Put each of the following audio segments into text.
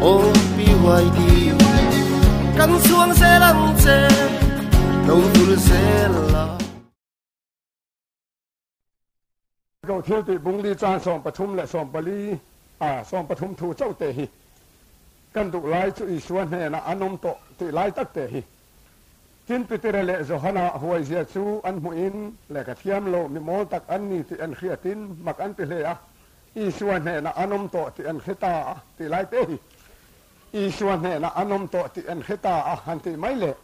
Aw BYD kan chhuang zel ang che lo vul zel la. Ko thil tih bungli caan 13 le 14 a 13 thu chauh te hi kan duh lai chu Isua hnenah an awm tawh tih lai tak te hi. Tin Peter leh Johana huaizia chu an hmuhin lehkha thiam lo mi mawl tak an ni tih an hriatin mak an ti hle a, Isua hnenah an awm tawh tih an hre ta a tih lai te hi Isua hnenah an awm tawh tih an hre ta a han tih mai le.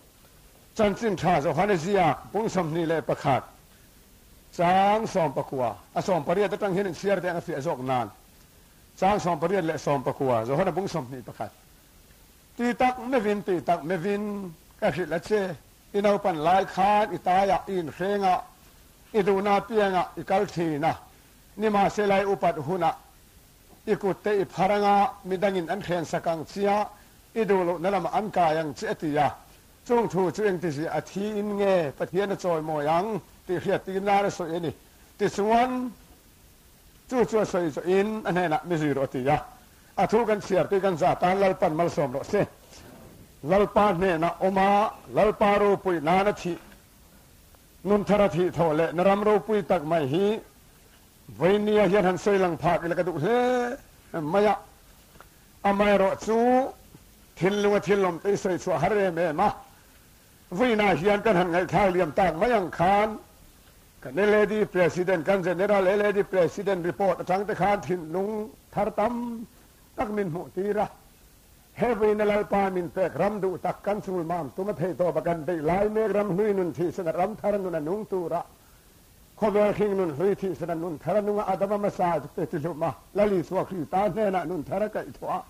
Chanchin tha Johana ziak pung 21 chang 19 a 18 atang hian inchhiar te ang a fiah zawk nan chang 18 leh 19 Johana bung 21. Ti tak mevin, ti tak mevin, ka hrilh a che. I naupan lai khan i taiah, i inhrengah, i duhna piangah i kal thin a. Nimahsela i upat hunah i kut te i phar anga midangin an hrensak ang chia, i duh lohna lamah an kai ang che a ti a. Chung thu chu engtiziah a thi in nge Pathian a chawimawi ang tih hriat tir nan a sawi a ni. Tichuan, chu chu a sawi zawhin a hnenah mi zui rawh a ti a. A thu kan chhiar tih kan zah tan Lalpan malsawm rawh se. Lalpa hnenah awm a, Lalpa ropui nan a thih, nun thar a thih thawh leh na ram ropui tak mai hi Vainia hian han sawi lang phak ila ka duh hle mai a. Amaherawh chu thinlunga thil awm te i sawi chhuah har em em a. Vawiinah hian kan han ngaihthlak liam tak mai ang khan kan LAD President, kan General LAD President report atang te khan thinlung thar tam tak min hmuh tir a. He vawiina Lalpa min pek ram duh tak kan chulmam tum a theih tawp a kan beih lai mek ram hlui nun thihsan a ram thar nun a nung tura khawvel hring nun hlui thihsan a nun thar a nung a Adama hmasa te tihlum a Lal Isua Krista hnenah nun thar a kaihthawh a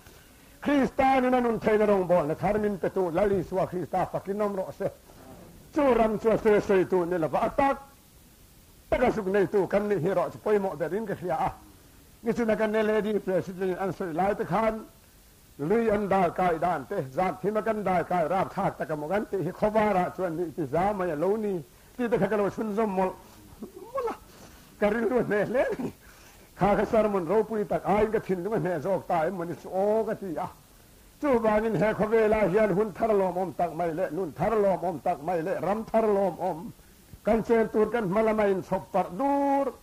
Krista nuna nun theihna rawngbawlna thar min petu Lal Isua Krista fakin awm rawh se. Chu ram chu a sawi sawitu ni lova a tak taka zuk neitu kan nih hi erawh chu pawimawh berin ka hria a. Nichina kan LAD President in an sawi lai te khan lui an dal kai dan te, zat thim a kan dal kai rapthlak tak emaw kan tih hi khawvarah chuan nih ti za mai a lo ni tih te kha ka lo chhunzawm mawlh mawlh a, ka rilru a hneh hle a ni. Kha ka sermon ropui tak aiin ka thinlung a hneh zawk ta em mawni chu aw ka ti a. Chuvangin he khawvelah hian hun thar lawmawm tak mai leh nun thar lawmawm tak mai leh ram thar lawmawm kan chen tur kan hma lama inchhawp parh dur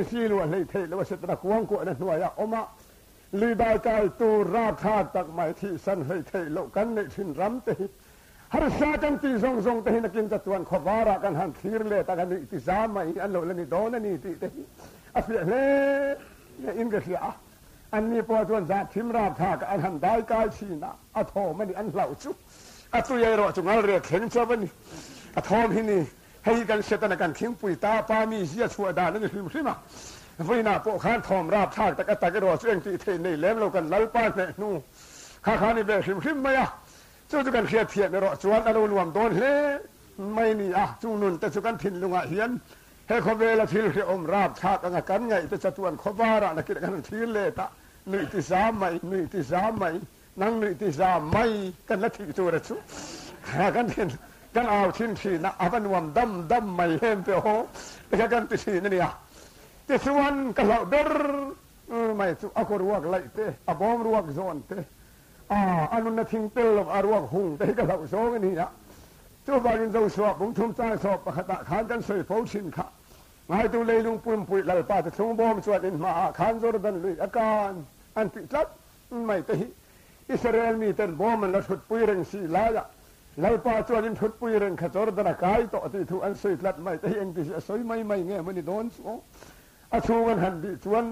si luah hlei theih loh a setana kuangkuahna hnuaiah awm a, lui dai kai tur rapthlak tak mai thihsan hlei theih loh kan neih thin ram te hi harsa kan tih zawng zawng te hi nakin chatuan khawvarah kan han thlir let a, kan nuih ti za mai an lo la ni dawn a ni tih te hi a fiah hle hle in ka hria a. Anni pawh chuan zah thim rapthlak an han dai kai thin a, a thawm a ni an hlauh chu a tui erawh chu ngal rek thleng chauh a ni. A thawm hi ni hei hi kan hriat a kan thingpui ta pa mi zia chhuah dan a ni hrim hrim a. Vawiinah pawh khan thawm rapthlak tak a tak erawh chu engtih theih nei lem lo kan Lalpa hneh hnu kha kha ni ve hrim hrim mai a. Chu chu kan hriatthiam erawh chuan a lo nuam dawn hle mai ni a, chung nun te chu kan thinlungah hian he khawvela thil hrehawm rapthlak anga kan ngaih te chatuan khawvarah nakin kan han thlir let a, nuih ti za mai, nuih ti za mai, nang nuih ti za mai kan la thih tura chu kan thin kan au thin thin a, a va nuam dam dam mai hem pe aw te kha kan ti thin a nia. Tichuan ka hlauh ber mai chu a kaw ruak laih te, a bawm ruak zawn te, A, a nunna thing tel lo a ruak hung te hi ka hlauh zawng a ni a. Chuvangin Joshua bung thum chang sawp pakhatah khan kan sawi fo thin kha. Ngaitu leilung pumpui Lalpa te thlung bawm chuan in hmaah khan Jordan lui a kan an tih tlat mai te hi Israel miten bawm an la thutpui reng si laiah Lalpa chuan in thutpui reng kha Jordan a kai tawh tih thu an sawi tlat mai te hi engti hi a sawi mai mai nge maw ni dawn chu aw. A chhung an han bih chuan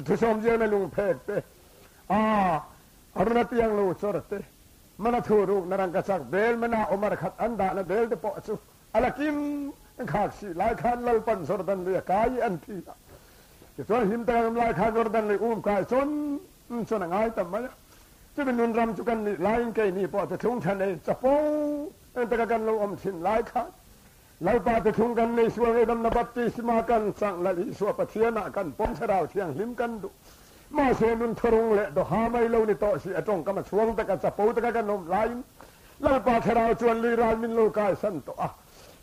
thusawm ziakna lungphek te a A run a piang lo chawr te, mana thu ruk na rangka chak bel mana Omar khat an dahna bel te pawh chu a la kim khak si lai khan Lalpan Jordan lui a kai i an thi a. Tichuan hlim taka awm lai khan Jordan lui um kai chawn chuan a ngai ta mai a. Chumi nun ram chu kan nih laiin keini pawh chu thlung tha nei chapo taka kan lo awm thin lai khan Lalpa te thlung kan nei sual ngaihdamna baptisma kan chang Lal Isua Pathianah kan pawm Thlarau Thianghlim kan duh. Mahse nun thurung leh dawha mai lo ni tawh si a tawngkam a chhuang taka chapo taka kan awm laiin Lalpa Thlarau chuan lui ral min lo kaisan tawh a.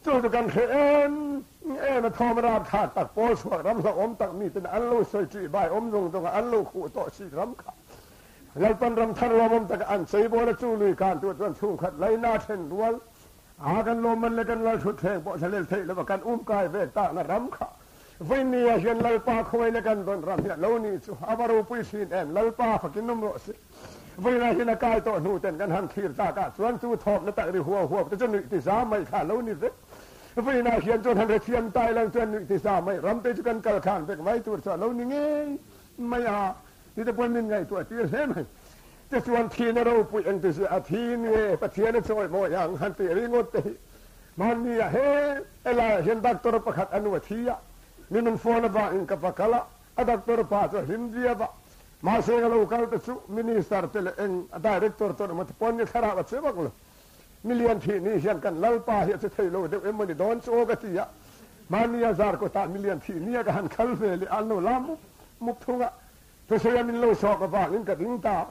Chu chu kan hre em em a thawm rapthlak tak pawl chhuak ram hlauhawm tak miten an lo sawi ṭih bai awm zawng zawnga an lo khuh tawh si ram kha. Lalpan ram thar lawmawm taka an cheibawl a chu lui kan tur chuan chhungkhat laina then rual a kan lawmman leh kan lalthutthleng pawh thlalel theih lova kan umkai ve takna ram kha vawinia hian Lalpa khawi leh kan dawn ram hi a lo ni chu a va ropui thin em Lalpa fakin awm rawh se. Vawiinah hian a kai tawh hnu ten kan han thlir takah chuan chu thawkna tak ri huau huau te chu nuih ti za mai kha a lo ni vek. Vawiinah hian chuan han hrethiam ta ila chuan nuih ti za mai ram te chu kan kal khan vek mai tur chu a lo ni ngei mai a. Ti te pawn min ngaihtuah tir hle mai. Tichuan thihna ropui engti zia a thi nge Pathian a chawi mawi ang han tih ringawt te hi mahni ah he helaiah hian doctor pakhat a nu a thi a, mi min phone avangin ka va kal a, a doctor pa chu a hlim viau a, mahse ka lo kal te chu minister te leh eng a director te emaw te pawn ni thlarau a che vak lo. Milian thih ni hian kan lalpa hi a che thei lo deuh em mawni dawn chu aw ka ti a, mahni a zar kawtah milian thih nia ka han kal ve leh a an lo la mup mup thung a, Thusawi min lo sawk avangin ka ding ta.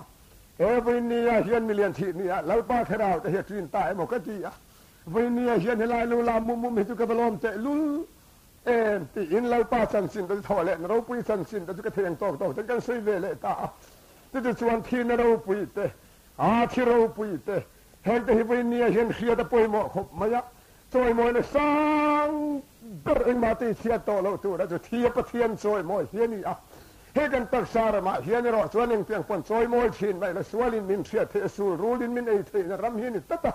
He Vawinia hian milian thih nia Lalpa thlarau te hi a ṭin ta emaw ka ti a. Vawinia hian helai lu lam mum mum hi chu ka va lawm teh lul em tiin Lalpa chanchin te chu thawh leh na ropui chanchin te chu ka thei ang tawk tawk ten kan sawi ve leh ta a. Chuti chuan thihna ropui te, aa thi ropui te, heng te hi Vawinia hian hriat a pawimawh khawp mai a. Chawimawina sang ber engmah tih chhiat tawh loh tura chu thi a Pathian chawimawi hi a ni a. Hei kan taksa ramah hian erawh chuan engtiang pawn chawimawi thin mai la sualin min hriat theih a sul rulin min ei theihna ram hi a ni tlat a.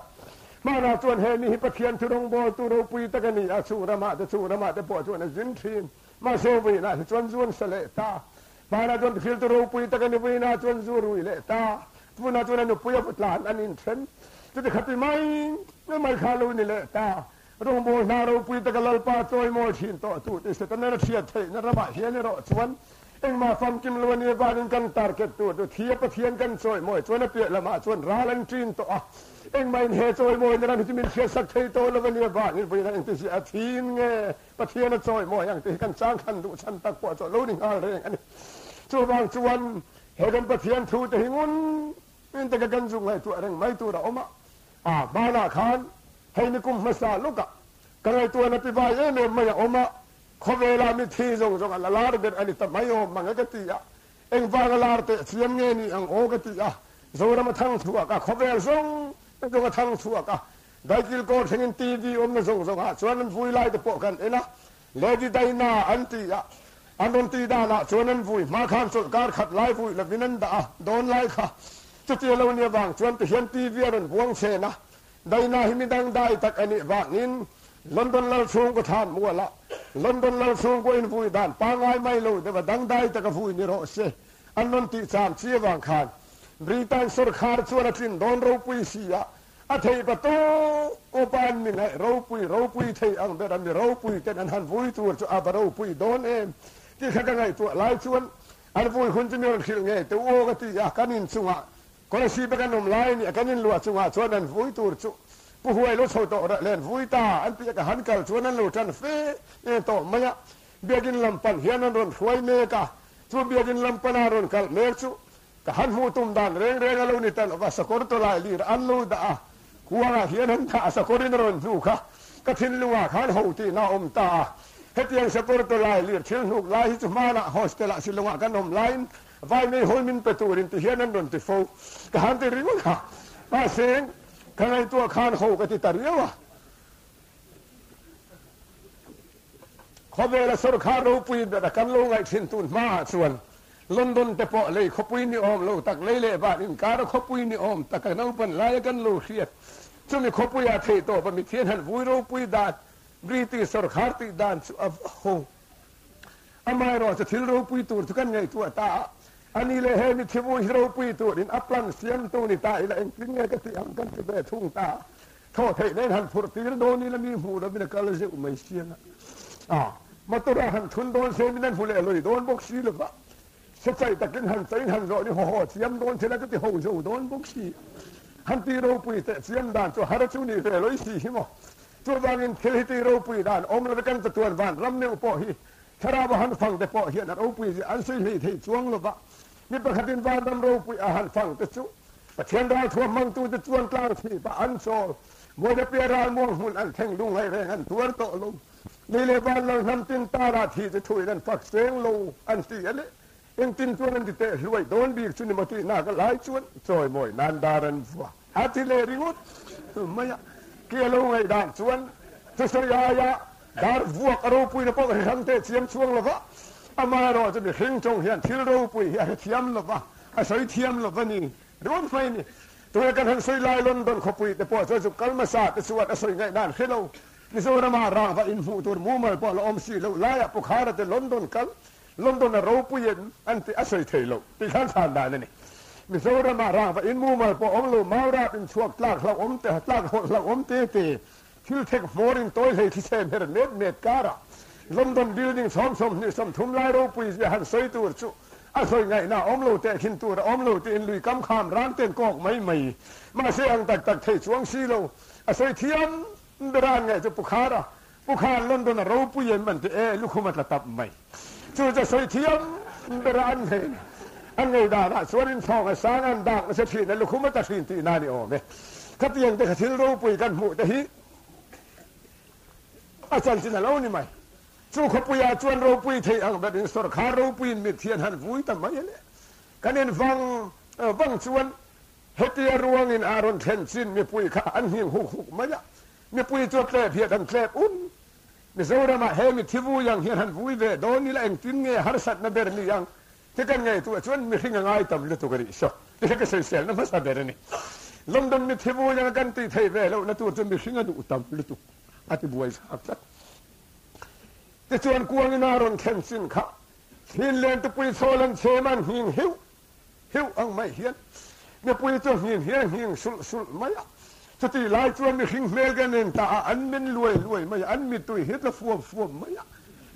Hmanah chuan he mi hi Pathian thu rawngbawltu ropui tak a ni a, chung ramah te chung ramah te pawh chuan a zin thin. Mahse vawiinah hi chuan zu an sa leh ta. Hmanah chuan thiltu ropui tak a ni, vawiinah chuan zu rui leh ta. Tunah chuan a nupui a vutlan an inthen. Chuti khati mai mai kha lo ni leh ta. Rawngbâwl hna ropui taka Lalpa chawimawi thin tawh tu tih Setana a hriat theihna ramah hian erawh chuan engmah famkim lo a nih avangin kan target tur chu thi a Pathian kan chawimawi chuan a piah lamah chuan ral an ṭin tawh a. Engmah in he chawimawina ram hi chu min hriatsak thei tawh lo a nih avangin vawiinah engtizia a thin nge Pathian a chawimawi ang tih hi kan changkhan duh chhan tak pawh chu a lo ni nghal reng a ni. Chuvang chuan he kan Pathian thu te hi ngun in taka kan zu ngaihtuah reng mai tur a awm a. A hmanah khan hei ni kum hmasa lukah ka ngaihtuahna ti vai em em mai a awm a, khawvela mithi zawng zawng a la lar ber a ni ta mai awm mang e ka ti a. Engvang a lar teh chiam nge ni ang aw ka ti a, Zoram a thang chhuak a, khawvel zawng zawng a thang chhuak a, Daikil kawr thlengin TV awmna zawng zawngah chuan an vui lai te pawh kan en a, Lady Diana an ti a, an rawn tih danah chuan an vui hma khan chawlhkar khat lai vui lovin an dah a, dawn lai kha chutia lo ni avang chuan tihian TV a rawn buang chhen a, Diana hi midang dai tak a nih vangin London lal chhungkaw thlan mual a, London lal chhungkaw in vui dan pangngai mai lo deuh a dangdai taka vui ni rawh se an rawn tih cham chi avang khan Britain sawrkhar chuan a tlin dawn ropui si a, A thei pa tawp an mi ngaih ropui ropui thei ang ber a mi ropui ten an han vui tur chu a va ropui dawn em tih kha ka ngaihtuah lai chuan an vui hun chu mi rawn hrilh ngei teuh aw ka ti a, kan in chungah Kolasib a kan awm lai a nih a kan in luah chungah chuan an vui tur chu Pu Huai lo chho tawh reh len vui ta an tih a ka han kal chuan an lo tan fe tawh mai a, biakinn lam pan hian an rawn hruai mek a, chu biakinn lam pana rawn kal mek chu Ka han hmuh tum dan reng reng a lo ni ta lova, sakawr tawlai lir an lo dah a, kuangah hian an dah a, sakawrin a rawn hnu kha ka thinlungah khan ho tihna a awm ta a. Hetiang sakawr tawlai lir thil hnuk lai hi chu hmanah hostel-ah Shillong-ah kan awm laiin vai mei hawi min pe turin ti hian an rawn ti fo. Ka han ti ringawt a, mahse ka ngaihtuah khan ho ka ti ta riau a. Khawvela sawrkhar ropui ber a kan lo ngaih thin tun hmaah chuan London te pawh lei khawpui ni awm lo tak lei leh van inkara khawpui ni awm tak a naupan laia kan lo hriat. Chumi khawpuiah theih tawpa mithian han vui ropui dan British sawrkhar tih dan chu a va ho. Amaherawh chu thil ropui tur chu kan ngaihtuah ta a, ani leh he mithi vui hi ropui turin a plan siamtu ni ta ila engtin nge ka tih ang kan ti ve thung ta a. Thaw theih nen han phurh tir dawn ila mi hmuh lovin a kal zeuh mai siang a, motor ah han thun dawn se min an hmu leh lui dawn bawk si lova, se chai takin han chaiin han zawh ni haw haw chiam dawn thil a chuti ho zo dawn bawk si, han ti ropui teh chiam dan chu har chu ni ve lawih si hi maw. Chuvangin thil hi ti ropui dan awm lova kan chatuan van ram meuh pawh hi thlarau a han fang te pawh hian a ropui zia an sawi hlei thei chuang lova, mi pakhatin vanram ropui a han fang te chu Pathian ralthuam hmangtute chuan tlang chhipah an chawl. Mawina piah ralmuang hmun an thleng lungngaih reng an tuar tawh lo. Ni leh van lo hnam tin tarah thi chu thuin an fak seng lo an ti a ni. Engtin chuan an ti teh hluai dawn bik chu ni maw tih nak a lai chuan chawimawi nan dar an vua a ti leh ringawt mai a. Ke a lo ngaihdan chuan thusawi aia dar vuak a ropuina pawh ka hre hrang teh chiam chuang lo va, amaherawh chu mihring tawng hian thil ropui hi a hre thiam lo va, a sawi thiam lo va ni ringawt mai a ni. Tuna kan han sawi lai London khawpui te pawh chuan zuk kal hmasa te chuan a sawi ngaihdan hre lo. Mizorama rangva inhmuh tur mumal pawh la awm si lo laiah Pukhara te London kal London a ropui em an tih a sawi thei lo tih khan chhan dan a ni. Mizorama rangva in mumal pawh awm lo, maurap in chhuak tlak hlauhawm te, tlak hawlh hlauhawm te te, thil thek hmawr in tawi hlei thli her met met karah London building chhawm 20 30 lai ropui zia han sawi tur chu a sawi ngaihna a awm lo teh khin tur a awm lo tiin lui kam kham rang ten kawk mai mai. Mahse ang tak tak thei chuang si lo a sawi thiam ber a an ngaih chu Pu Khara Pu Khan London a ropui em an ti e, lukhum a tla tap mai. Chu chu sawi thiam ber a an hei an ngei danah chuan inchhawng a sang an dak nasa thin a, lukhum a tla thin tihna a ni awm e. Khatiang te kha thil ropui kan hmuh te hi a chanchin a lo ni mai. Chu khawpuiah chuan ropui thei ang berin sawrkhar ropuiin mithian han vui ta mai a le. Kan invang vang chuan hetia ruangin a rawn thlen chin mipui kha an nghing huk huk mai a. Mipui chu tlep hian an tlep un. Mizoramah he mithi vui ang hian han vui ve dawn ila engtin nge harsatna ber ni ang ti kan ngaihtuah chuan mihring a ngai tam lutuk a nih saw ti kha ka sawiselna hmasa ber a ni. London mithi vui anga kan tih theih ve lohna tur chu mihring a duh tam lutuk a ti buai thlak tlat. Tichuan kuangin a rawn thlen chin kha Thinlen tupui chawl an chhem an nghing heuh heuh ang mai hian mipui chu nghing hi a nghing sulh sulh mai a, chutih lai chuan mihring hmel kan en ta a, an men luai luai mai a, an mittui hi tla fuam fuam mai a,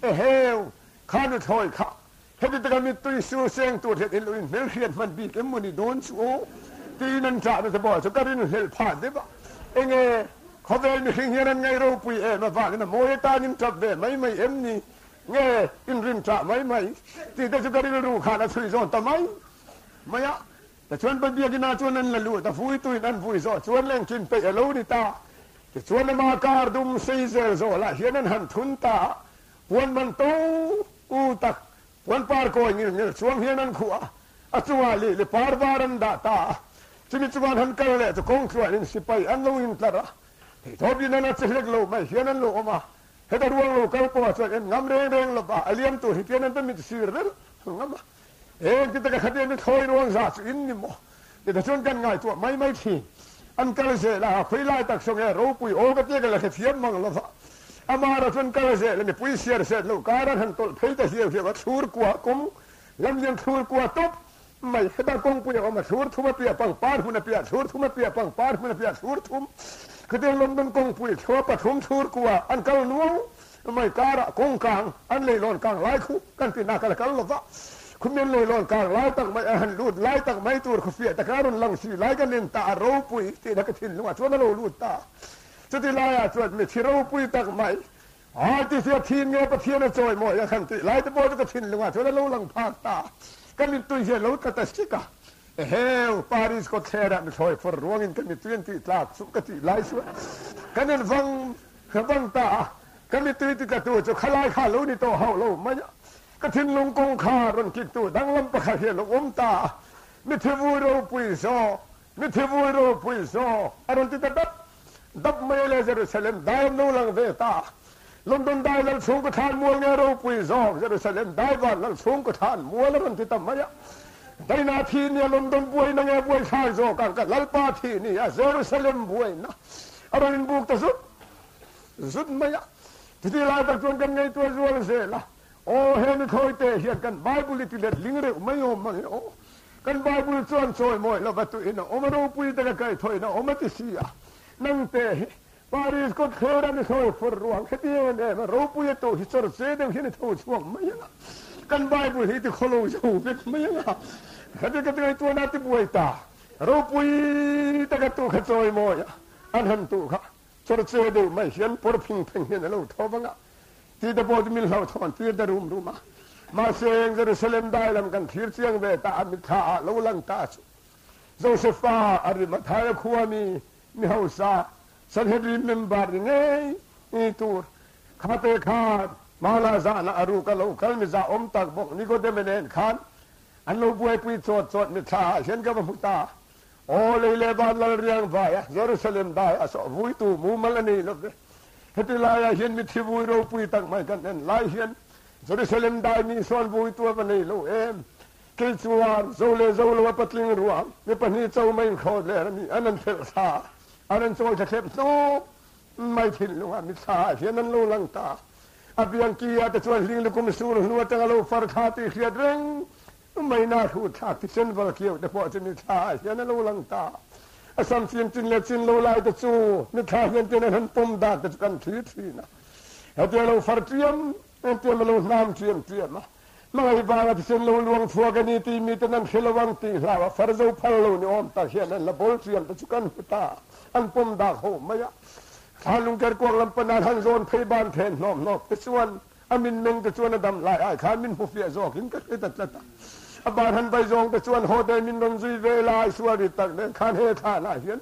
eheu, kha nuthlawi kha, heti taka mittui sur seng tur hian in lo inhmelhriat hman bik em maw ni dawn chu aw? tiin an ṭahna te pawh chu ka rinhlelh phah deuh a, enge khawvel mihring hian an ngaih ropui em avangin a mawi atan in ṭap ve mai mai em ni? Nge inrin ṭah mai mai tih te chu ka rilru khan a chhui zawn ta mai mai a. Tichuan Pabiakina chuan an la lut a, vuituin an vui zawh chuan lengchin peih a lo ni ta. Tichuan ama kar dum sei zel zawhlah hian an han thun ta a, puan man to u tak puan par kawi ngil ngil chuang hian an khuh a, a chungah lih li par var an dah ta a. Chumi chuan han kal leh chu kawng tluanin sipai an lo intlar a, theihtawpin an a che hlek lo mai hian an lo awm a. Heta ruang lo kal pawh chuan en ngam reng reng lo va, a liam tur hi tian an va mit sir reng ngam a. Eng ti taka khatiang mi thlawi ruang za chu in ni maw? Tita chuan kan ngaihtuah mai mai thin. An kal zel a, khawi lai tak saw nge ropui aw ka tia ka la hrethiam mang lo va. Amah erawh chuan kal zel a, mipui siar set lo kar an han tawlh phei ta hiau hiau a, thlur kua kawng lam hian thlur kua tawp mai. Heta kawngpui a awm a, thlur thum a piah pangpar hmun a piah, thlur thum a piah pangpar hmun a piah, thlur thum. Khatiang London kawngpui thlua pathum thlur kua an kal nuau mai karah kawng kang an leilawn kang lai khu kan ti nak a la kal lo va. Khumian leilawn kang lai tak mai a han lut lai tak mai tur khufiah taka a rawn lang si lai kan en ta a ropui tihna ka thinlungah chuan a lo lut ta. Chuti laiah chuan mithi ropui tak mai Ai ti sia thin nge Pathian a chawi mawi a khan tih lai te pawh chu ka thinlungah chuan a lo lang phak ta. Ka mittui hian lo tla ta sik a. Eheu, Paris kawtthlerah mithlawi fawr ruangin ka mittui an tih tlak chu ka tih lai chuan kan en vang vang ta a. Ka mittui ti tlatu chu khalai kha lo ni tawh hauh lo mai a. Ka thinlung kawngkhar rawn kiktu danglam pakhat hi a lo awm ta a. Mithi vui ropui zawk, mithi vui ropui zawk a rawn ti ta dap Dap mai le Jerusalem dai an lo lang ve ta. London dai lal chhungkaw thlan mual nge ropui zawk Jerusalem dai van lal chhungkaw thlan mual a rawn ti ta mai a. Daina thi nia London buaina nge buaithlak zawk ang ka Lalpa thi nia Jerusalem buaina a rawn inbuk ta zut zut mai a. Chuti lai tak chuan kan ngaihtuah zual zel a. Aw he nuthlawi te hian kan Bible i ti let ling reuh mai awm mang e aw. Kan Bible chuan chawimawi lova tuin a awm a, ropui taka kaihthawhin a awm a ti si a. Nangte hi Paris kawtthler a nuthlawi fur ruang heti em em a, ropui a tuh hi chawr che deuh hian i tho chhuak mai ang a. Kan Bible hi i ti khawlo zo vek mai ang a. Heti ka ti ngaihtuahna a ti buai ta. Ropui taka tuh kha chawimawi a, an han tuh kha chawr che deuh mai hian pawr phing pheng hian a lo tho vang a. Ti te pawh chu min hlauhthawn tir ta rum rum a. Mahse, Jerusalem dai lam kan thlir chiang ve ta a, mitthla ah lo lang ta chu. Josefa, Arimathea khua mi, mi hausa, Sanhedrin member ni ngei ngei tur, kha te khan Mala zahna a ruk a lo kal mi zah awm tak bawk Nikodeme nen khan. An lo buaipui chawt chawt mitthla ah hian ka va hmu ta. Aw lei leh van lal riang vai a, Jerusalem dai a sawh vuitu mumal a nei lo ve. Heti laiah hian mithi vui ropui tak mai kan en lai hian Jerusalem dai mi sawn vuitu a va nei lo em. Kei chuan zo leh zo lo a patling ruang mi pahnih cho mai inkhawt leh a mi an an phelh thla an an chawi thlahlep hnawk mai thinlungah mitthla ah hian an lo lang ta. A biang ki ah te chuan hling lukum sur hnu atanga lo far thla tih hriat reng mai na hrut thlak thisen val kiau te pawh chu mitthla ah hian a lo lang ta. A sam chin chin leh chin lo lai te chu mitthla hian tin an han pawm dan te chu kan thlir thin a. Hetia lo far tiam tiam a lo hnam tiam tiam a. Hmangaih vanga thisen lo luang chhuak a ni tih miten an hre lo ang tih hlau a far zo phal lo ni awm tak hian an la bawl tiam te chu kan hmu ta. An pawm dak ho mai a. Thla lungker kuak lam pan an han zawn phei ban then hnawm hnawk te chuan a min meng te chuan a dam lai ai khan min hmu fiah zawk in ka hre ta tlat a. A ban han vai zawng te chuan haw te min rawn zui ve lai sual ri tak nen khan he thlan ah hian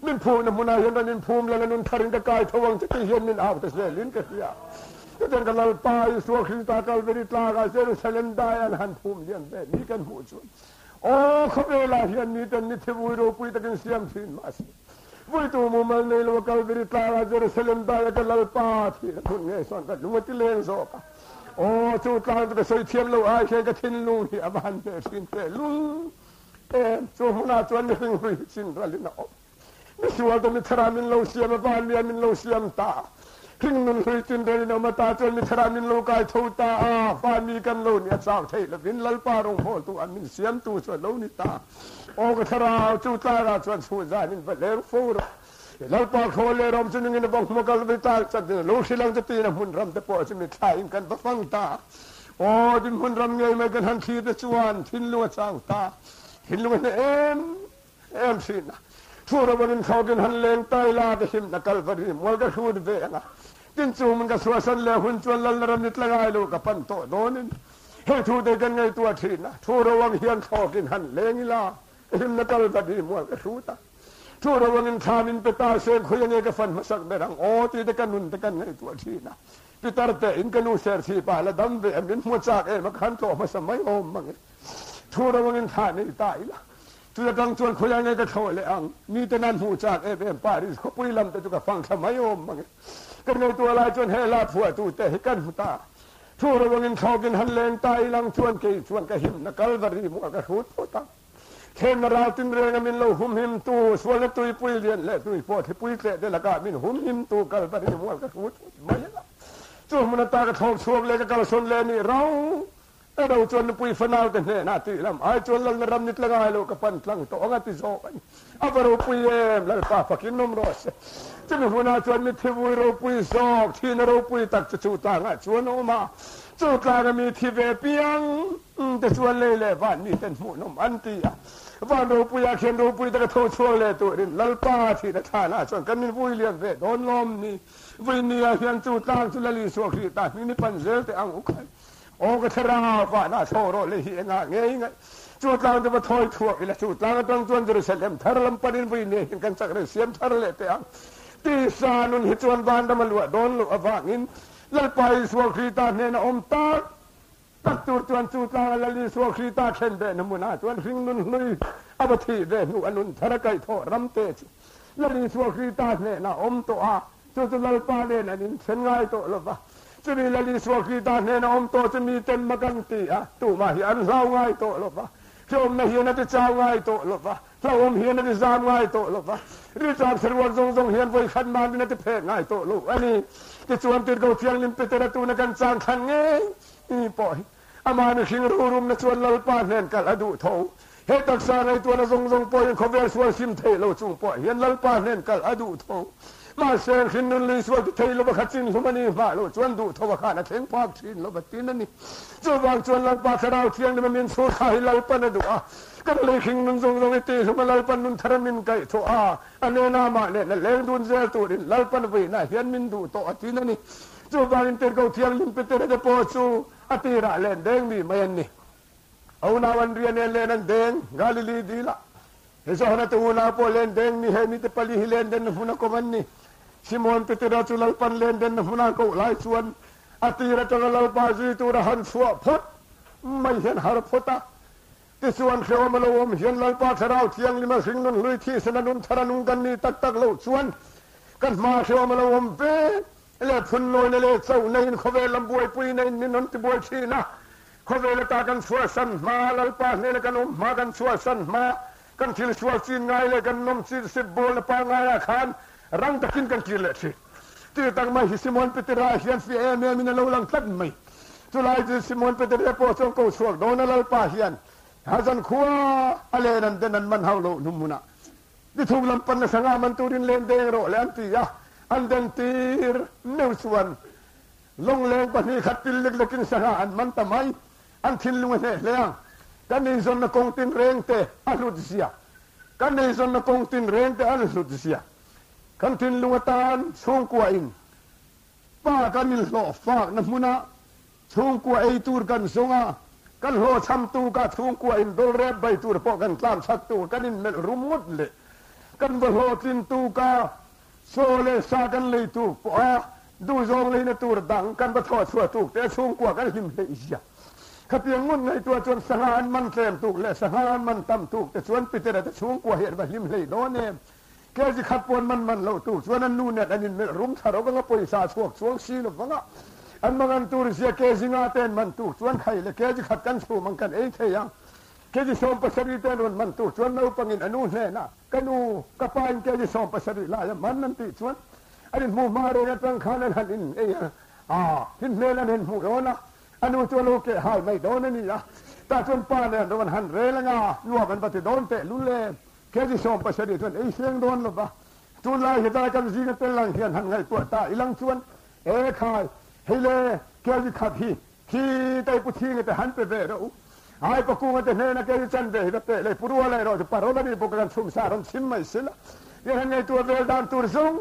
min phukna hmunah hian rawn inphum la na nun thar in ka kai tho ang che tih hian min au ta zel in ka hria. Chutiang ka Lalpa Isua Krista Kalvari tlangah Jerusalem dai an han phum lian ve ni kan hmuh chuan aw khawvelah hian miten mithi vui ropui takin siam thin mahse Vuitu mumal nei lo a Kalvari tlangah Jerusalem daia ka Lalpa thihna phun ngei sawn ka lung a ti leng zawk a. Aw, chu tlang chu ka sawi thiam lo ai hian ka thinlung hi a va han hneh thin teh lul em. Chu hmunah chuan mihring hlui hi chin ralin a awm. Misual te mithara min lo siam a, vanlian min lo siam ta. Hringnun hlui chin ralin a awm a, tah chuan mithara min lo kai tho ta a, vanmi kan lo ni a chau theih lovin Lalpa rawngbawltu an min siamtu chu a lo ni ta. Aw ka thlarau, chu tlangah chuan chhuh zan in va leng fo rawh. I Lalpa khaw leh ram chu nungin a va hmu kal ve tak chat in a lo hrilh ang che tiin a hmun ram te pawh chu mitthla in kan va fang ta. Aw dinhmun ram ngei mai kan han thlir te chuan thinlung a chang ta. Thinlung a hneh em em thin a. Thu ro in thlawk in han leng tai la te himna Kalvari mual ka hrut ve ang a. Tin chu min ka chhuahsan leh hun chuan Lalna ram ni tlangai lo ka pan tawh dawn in He thu te kan ngaihtuah thin a, thu ro ang hian thlawkin han leng ila, hlimna kal vat hi mual ka hrut a. Thu ro angin thla min pe ta se, khawi ange ka fan hmasak ber ang aw ti te ka nun te kan ngaihtuah thin a. Pitar te in ka nu ser thi pa la dam ve a, min hmu chak em a, ka han tlawh hmasa mai awm mang e. Thu ro angin thla nei ta ila, chu atang chuan khawi ange ka thlawh leh ang, mi ten an hmuh chak em em Paris khawpui lam te chu ka fang thla mai awm mang e. Ka ngaihtuah lai chuan he hla phuahtu te hi kan hmu ta. Thu rawngin thlawkin han leng ta ilang chuan kei chuan ka himna Kalvari mual ka hrut phawt a. Thlenna ral tinrenga min lo humhimtu, sualna tuipui lian leh tui pawh thlipui tleh te lakah min humhimtu Kalvari mual ka hrut phawt mai a. Chu hmun ata ka thlawk chhuak leh ka kalsawn leh nih rau ero chuan nupui fanau te hnenah tih lam ai chuan Lalna ram ni tla ngai lo ka pan tlang tawh ang a ti zawk a ni. A va ropui em! Lalpa fakin awm rawh se. Chumi hunah chuan mithi vui ropui zawk, thihna ropui tak chu chu tlangah chuan a awm a. Chu tlanga mi thi ve piang te chuan lei leh van miten hmuhnawm an ti a. Van ropuiah khian ropui taka tho chhuak leh turin Lalpa thihna thlanah chuan kan invui lian ve dawn lawm ni. Vui nia hian chu tlang chu Lal Isua Krista hming ni pan zel teh ang u khai. Aw ka thlarau vanah thaw rawh le hi engah nge i ngaih? Chu tlang chu va thawi thuak ila, chu tlang atang chuan Jerusalem thar lam panin vui nia hian kan chak reng siam thar leh teh ang. Tisa nun hi chuan vanram a luah dawn loh avangin Lalpa Isua Krista hnena awm tak tak tur chuan chu tlanga Lal Isua Krista thlen ve na hmunah chuan hringnun hlui a va thih ve hnu a nun thar a kaihthawh ram te chu Lal Isua Krista hnena awm tawh a, Chu chu Lalpa nen an inthen ngai tawh lo va, chumi Lal Isua Krista hnena awm tawh chu miten mak an ti a, tumah hi an hlau ngai tawh lo va, hlawmna hian a ti chau ngai tawh lo va, hlauhawm hian a ti zam ngai tawh lo va, rilṭam saruak zawng zawng hian vawikhat manin a ti phek ngai tawh lo a ni. Tichuan Tirhkoh Thianghlim Petera tuna kan chang thlan ngei ni pawh hi amah mihring rurumna chuan Lalpa hnen kal a duh tho. He taksa ngaihtuahna zawng zawng pawhin khawvel sual sim theih lo chung pawh hian Lalpa hnen kal a duh tho. Mahse, hrinnun lui sual ti thei lova kha chin hlum a ni hmah lo chuan duh tho a khan a thleng phak thin lova tin a ni. Chuvang chuan Lalpa Thlarau Thianghlim a min chhur kha hi Lalpan a duh a, kan lei hringnun zawng zawng i tih hlum a Lalpan nun thar a min kaih thawh a, a nena amah nena leng dun zel turin Lalpan vuinah hian min duh tawh a tin a ni. Chuvangin Tirhkoh Thianghlim Petera te pawh chu a tirah len deng mi mai an ni. A unau an ria nen len an deng Galili dil ah. He Johana te unau pawh len deng mi he mite pali hi len denna hmun a kawm an ni. Simon Petera chu Lalpan len denna hmun a koh lai chuan a tir atanga Lalpa zui tura han chhuah phawt mai hian har phawt a. Tichuan hrehawm a lo awm hian Lalpa Thlarau Thianghlim a hringnun hlui thisen a nun thar a nung kan ni tak tak loh chuan kan hma hrehawm a lo awm ve leh phunnawina leh chauhna in khawvel lam buaipuina in min rawn tibuai thin a. Khawvel ata kan chhuahsan hma, Lalpa hnena kan awm hma kan chhuahsan hma, kan thil sual chin ngai leh kan nawm chin sip bawlna pangngai ah khan rang takin kan kir leh thin. Tir tak mai hi Simon Petera hian fiah em em in a lo lang tlat mai. Chulai chu Simon Petera pawh chuan ko chhuak dawn a Lalpa hian Hazan khua a len an den an man hauh loh hnu hmunah nithum lam panna sangha man turin len deng rawh le an ti a, an den tir meuh chuan lawngleng 2 khat pil lek lekin sangha an man ta mai. An thinlung a hneh hle ang. Kan eizawnna kawng tinreng te a hlut zia. Kan eizawnna kawng tinreng te an hlut zia. Kan thinlung atan chhungkua in pa kan inhlawh fakna hmuna chhungkua ei tur kan zawng a, kan hlawhchham tukah chhungkua in dawlrep bai tur pawh kan tlan chak tur kan inmelh rum ngawt leh kan va hlawhtlin tukah chaw leh sa kan lei tuk pawha duhzawng leina tur dang kan va thawh chhuah tuk te chhungkua kan hlim hleih zia. Khatiang ngun ngaihtuah chuan sangha an man tlem tuk leh sangha an man tam tuk te chuan Petera te chhungkua hi an va hlim hleih dawn em. Kezi khat pawn man man loh tur chuan an nu nen an inmelh rum thla ro anga pawisa chhuak chuang si lo vanga an mangan tur zia kezi nga te an man tur chuan khai le kezi khat kan chhum ang kan ei thei ang. Kezi 17 te an rawn man tur chuan naupangin a nu hnenah ka nu ka pa in kezi 17 lai a man an tih chuan an inhmuh hma reng atang khan an han in ei a, a hin hmel an han hmuh dawn a, a nu chu a lo keh hai mai dawn a ni a, tah chuan pa nen rawn han rel anga nuam an va ti dawn teh lul e. Kezi 17 chuan ei seng dawn lo va, tunlai hetlai kan zinga tel ang hian han ngaihtuah ta ilang chuan e khai hei le kezi khat hi khi tai pu thinga te han pe ve rawh u, ai pakunga te hnena kezi chan ve hi va pe leh pu rua leh rawh chu parol a nih bawk a kan chhum sa rawn chhim mai si la, tiang han ngaihtuah vel dan tur zawng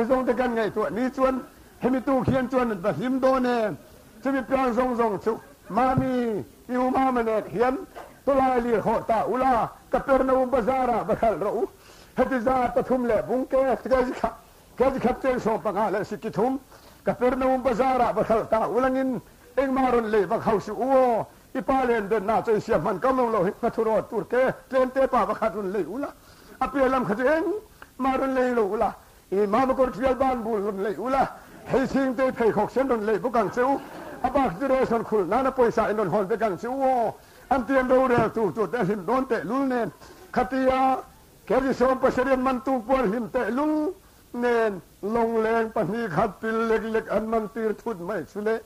zawng te kan ngaihtuah ni chuan hemi tuk hian chuan an va hlim dawn em, chumi piang zawng zawng chu mami i u mama nen hian Tawlai lir hawh ta ula, Kapernaum bazar ah va hralh rawh u. Heti za 3 leh bung ke kezi khat cheng 15 leh siki thum Kapernaum bazar ah va hralh ta ulangin engmah rawn lei vak hau suh u aw. I pa len den na chei siam hman kam lo lo hi hmathu rawt tur ke tlem te pa pakhat rawn lei ula, a piah lam kha chu engmah rawn lei lo ula, i mama kawr thial ban bul rawn lei ula, hei chhing te pheikhawk sen rawn lei bawk ang che u, a bak chu ration khulh nana pawisa in rawn hawn vek ang che u aw. An tian rorel tur chu te hlim dawn tehlul nen, khatia kezi 17 an man tu puan hlim tehlul nen lawngleng 2 khat pil lek lek an man tir thut mai chu le.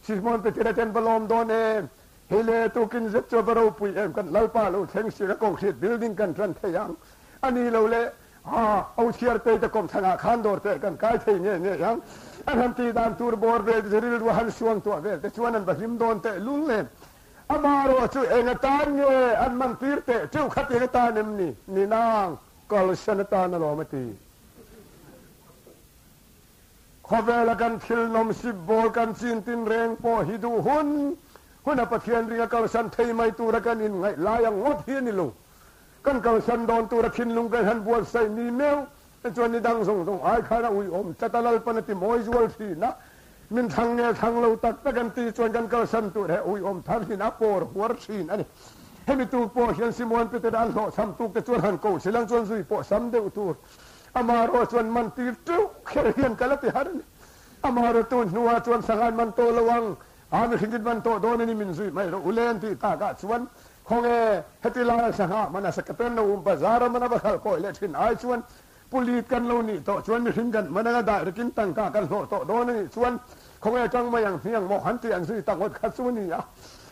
Simon Petera ten va lawm dawn em, hei le tukin zet chu va ropui em, kan Lalpa lo thleng sir a concrete building kan tan thei ang a ni lo le, ha o chhiar te te kawm thlanah khan dawr te kan kai thei nge nge ang an han ti dan tur bawr vel te rilru han suang tuah vel te chuan an va hlim dawn tehlul nen. Amah erawh chu eng atan nge an man tir teh teuh khat eng atan em ni? Ni nang, kalsan atan alawm a ti. Khawvela kan thil nawm sip bawl kan chin tin reng pawh hi duh hun huna Pathian ringa kalsan thei mai tura kan inngaih lai ang ngawt hi a ni lo. Kan kalsan dawn tura thinlung kan han buatsaih ni meuh chuan ni dang zawng zawng ai khan a uiawm tlat a, Lalpan a ti mawi zual thin a. Min thlang nge thlang lo tak tak an ti chuan kan kalsan tur he uiawm thar hin a pawr huar thin a ni. Hemi tuk pawh hian Simon Peter an hlawhchham tuk te chuan han ko silang chuan zui pawh sam deuh tur. Amah erawh chuan man tir teuh kher hian kal a ti har a ni. Amah erawh tun hnuah chuan sanghan man tawh lo ang, a mihringin man tawh dawn a ni min zui mai rawh u le an tih takah chuan khawnge heti laia sangha man a Sakapernaum bazar a man a va hralh kawi leh thin ai chuan pulit kan lo nih tawh chuan mihring kan man anga dah rikin tangka kan hlawh tawh dawn a nih chuan khawnge tang mai ang hmiang maw han tih an zui tak ngawt kha chu a ni a.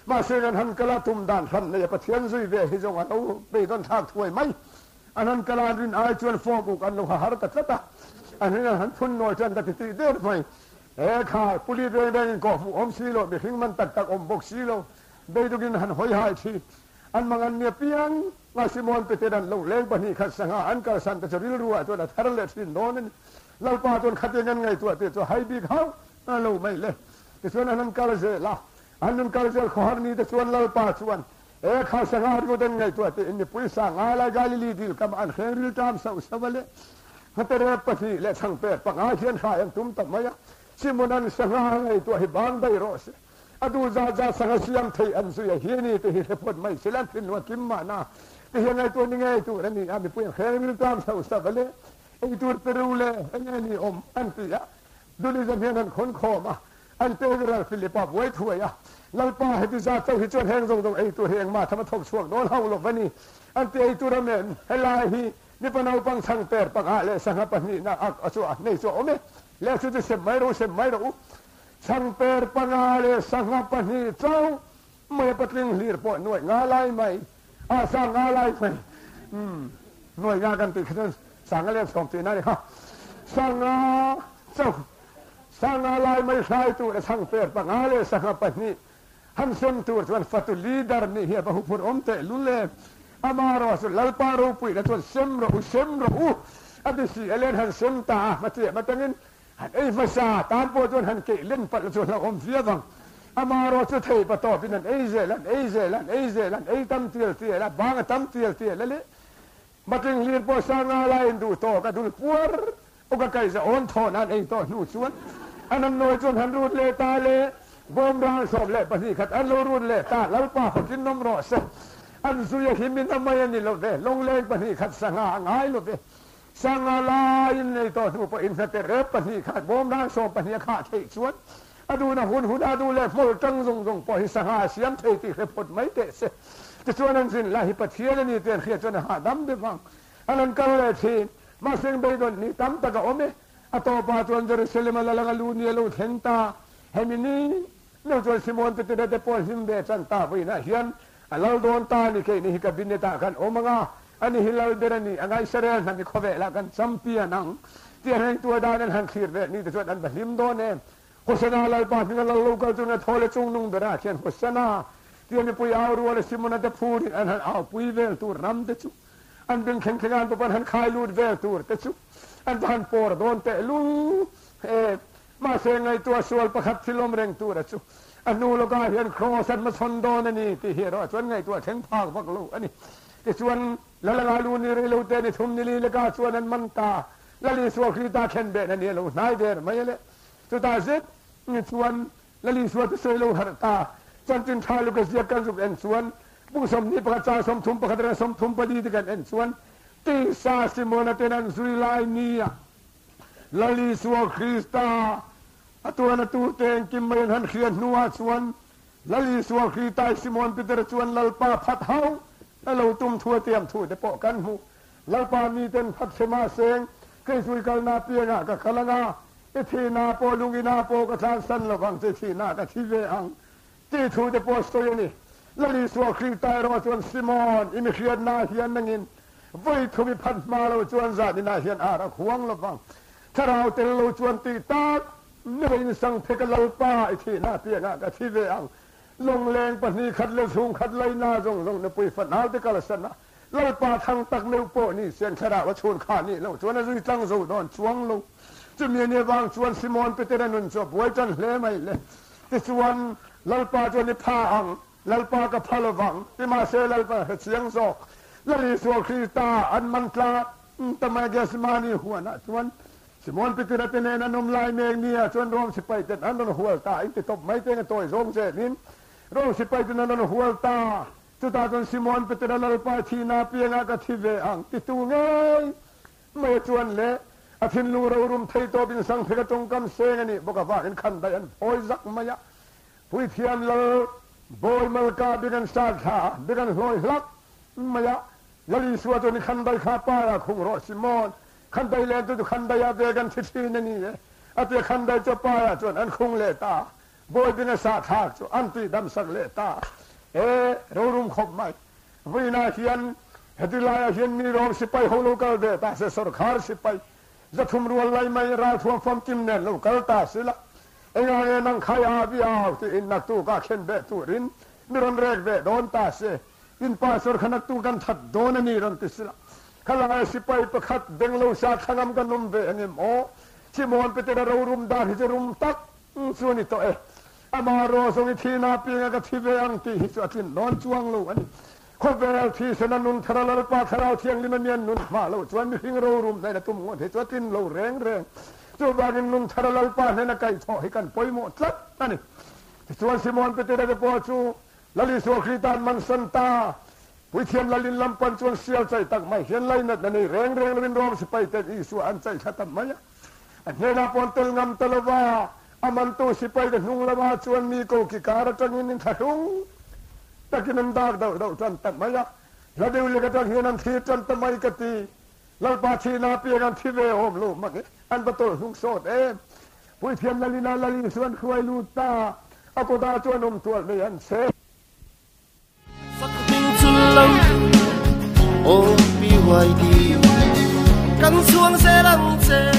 Mahse kan han kala tum dan hran nei a Pathian zui ve hi zawng a lo beidawn thlak thuai mai. An han kala an rin ai chuan form uk an lo ha har ta tlat a, an rin an han phun nawi tan ta ti tih der mai. He kha pulit reng reng in kawh hmuh awm si lo, mihring man tak tak awm bawk si lo, beidawkin han hawi hai thin. An mang an nia piang nga Simon Peter an lo leng 2 khat sangha an kalsan te chu rilru ah chuan a thar leh thin dawn a ni. Lalpa chuan khatiang an ngaihtuah tih chu hai bik hauh a lo mai le. Tichuan an han kal zel a, an han kal zel khawhar ni te chuan Lalpa chuan e kha sangha ringawt an ngaihtuah tih in mipui sang ngai lai Galili dil kam an hreng ril tam sauh sauh a le. Nghaterep 2 leh chhangpek 5 hian hrai an tum ta mai a, Simon an sangha ngaihtuah hi bang daih rawh se. A duh zat zat sangha siam theih an zui a hi ni tih hi hre phawt mai sila an thinlung a kim mahna ti hian ngaihtuah ni ngei tur a ni a, mipui an hreng riltam sauh sauh a le, ei tur pe ru le eng nge ni awm an ti a, Dulism hian an khawn khawm a, an Peviral Philipa buai thuai a, Lalpa heti zat chauh hi chuan heng zawng zawng ei tur hi engmah tham a thawk chhuak dawn hauh lo va ni an ti ei tur a men helai hi mipa naupang chhang per panga leh sangha pahnihna a chu a nei chu a awm e le chu chu sem mai rawh u sem mai rawh u. Chhangper panga leh sangha pahnih chauh mai a patling hlir pawh nuaih nga lai mai a sang nga lai mai umm nuaih nga kan tih kha chuan sanga leh sawm tihna a ni kha sanga chauh sanga lai mai hrai tur a chhangper panga leh sangha pahnih han sem tur chuan fatu leader nih hi a va huphurh awm teh lul e amarawh chu Lalpa ropuina chuan sem rawh u sem rawh u a ti si a len han sem ta a hmatiam atangin Han ei hmasa tan pawh chuan han keih len palh chu hlauhawm viau ang. Amaherawh chu thei pa tawpin an ei zel, an ei zel, an ei zel, an ei tam tial tial a, bang a tam tial tial a le. Matling hlir pawh sanga laiin duh tawk a dul puar awk a kaihza awn thawn a an ei tawh hnu chuan an an nawi chuan han rut leh ta le. Bawm ral 12 khat an lo rut leh ta, Lalpa fakin nawm rawh se. An zui a himin a mai a ni lo ve, lawngleng pahnih khat sangha a ngai lo ve. Sanga laiin nei tawh hnu pawh in hnate rep pahnih khat bawm ran 12 a khah theih chuan a duhna hun hun a duh leh hmawlh tang zawng zawng pawh hi sangha a siam thei tih hre phawt mai teh se. Tichuan an zin lai hi Pathian a ni tih an hriat chuan a hahdam deuh ang. An an kal leh thin. Mahseng beidawn ni tam tak a awm e. A tawpah chuan Jerusalem a la lang a lu ni a lo thleng ta. Hemi ni lo chuan Simon Petera te pawh hlim ve chan ta vawiinah hian A lal dawn ta a ni keini hi cabinet ah kan awm anga, ani hi lal ber a ni anga Israel hna mi khawvel ah kan champion ang tih a hrengtu a dan an han thlir ve ni te chuan an va hlim dawn em. Hosana Lalpa hminga lal lo kal chunga thaw leh chungnung berah khian Hosana tia mipui au rual a Simona te phurin an han au pui vel tur ram te chu an beng thleng thleng a an papan han khai lut vel tur te chu an va han pawr dawn tehlul em. Mahse ngaihtuah sual pakhat thil awm reng tura chu a hnu lawkah hian Kraws an hmachhawn dawn a ni tih hi erawh chuan ngaihtuah thleng phak vak lo a ni. Tichuan, Lalanga lu ni rei lo te ni thum ni li leka chuan an man ta. Lal Isua Krista khen behna ni a lo hnai der mai a le. Chutah zet ni chuan Lal Isua chu sawi lo harh ta. Chanchin tha Luka ziak kan zuk en chuan Bung 21 chang 31 atanga 34 te kan en chuan tisa Simona ten an zui lai nia Lal Isua Krista a tuan a turte engkim mai an han hriat hnuah chuan Lal Isua Kritai Simon Peter chuan Lalpa phat hauh a lo tum thu a tiam thu te pawh kan hmu. Lalpa miten phat hre mah seng, kei zui kalna piangah ka kal anga, i thihna pawh lungina pawh ka tlansan lovang che, thihna ka thi ve ang tih thu te pawh sawi a ni. Lal Isua Krista erawh chuan Simon, i mi hriatna hian nangin Vawi thum i phat hma lo chuan zan inah hian ar a khuang lo vang. Thlarau tel lo chuan tih tak nilo in sang phek a Lalpa i thihna piangah ka thi ve ang. Lawngleng pahnih khat leh chhung khat laina zawng zawng nupui fanau te kalsan a, Lalpa thang tak meuh pawh ni sian thlarau a chhun kha nih loh chuan a zui tlang zo dawn chuang lo. Chumi a nih avang chuan Simon Petera nun chu a buai tan hle mai le. Tichuan Lalpa chuan i pha ang. Lalpa ka pha lovang, ti mahse Lalpa hre chiang zawk. Lal Isua Krista an man tla ta mai Gethsemane huanah chuan Simon Petera te nen an awm lai mek nia chuan Rom sipai ten an rawn hual ta in ti tawp mai teng a tawi zawng zelin Rom sipai ten an rawn hual ta. Chutah chuan Simon Petera Lalpa thihna piangah ka thi ve ang ti tu ngei mai chuan le a thinlung rorum thei tawp in sangphek a tawngkam seng a nih bawk avangin khandaih an phawi zak mai a. Puithiam lal Bawi Malka bik an sat thla, bik an hlawi hlak mai a. Lal Isua chuan i khandai kha pa ah khung rawh Simon, khandai len tu chu khandai ah ve kan thi thin a ni e, a ti a khandai chu pa ah chuan an khung leh ta. Bawi bing a sah thlak chu an tih dam sak leh ta. E, rorum khawp mai. Vawiinah hian heti laiah hian mi rawng sipai ho lo kal ve ta se, sorkhar sipai 300 rual lai mai ralthuam famkim nen lo kal ta sila, Enga nge nang khai a viau tiin naktu ka khen ve turin mi rawn rek ve dawn ta se, in pastor kha naktu kan that dawn a ni rawn ti sila. Khalai sipai pakhat benglo sa thlangam kan awm ve angem aw? Simon Petera rorum dan hi chu rum tak chu a ni tawh e. Ama ro zawng i thihna pianga ka thi ve ang tih hi chu a tlin dawn chuang lo a ni. Khawvel thisen a nun thar a Lalpa Thlarau Thianghlim a mian nun hma lo chuan mihring rorum hnen a tum ngawt hi chu a tlin lo reng reng. Chuvangin nun thar a Lalpa hnena kaihthawh hi kan pawimawh tlat a ni. Tichuan Simon Petera te pawh chu Lal Isua Krita'n man san ta. Puithiam Lalin lam pan chuan sial chai tak mai hian lainatna nei reng reng lovin Rom sipai ten Isua an chai thla ta mai a. A hnenah pawh an tel ngam ta lova, a mantu sipai te hnung lamah chuan mi ko ki kar atangin inthlahrung takin an dak dauh dauh tan ta mai a. Hla deuh lek atang hian an thlir tan ta mai ka ti. Lalpa thihna apiang an thi ve awm lo mang e, an va tawlh hnung sawt em. Puithiam Lalina Lal Isuan hruai lut ta, a kutah chuan awm tual mai an che. Fak hming chul lo aw BYD kan chhuang zel ang che.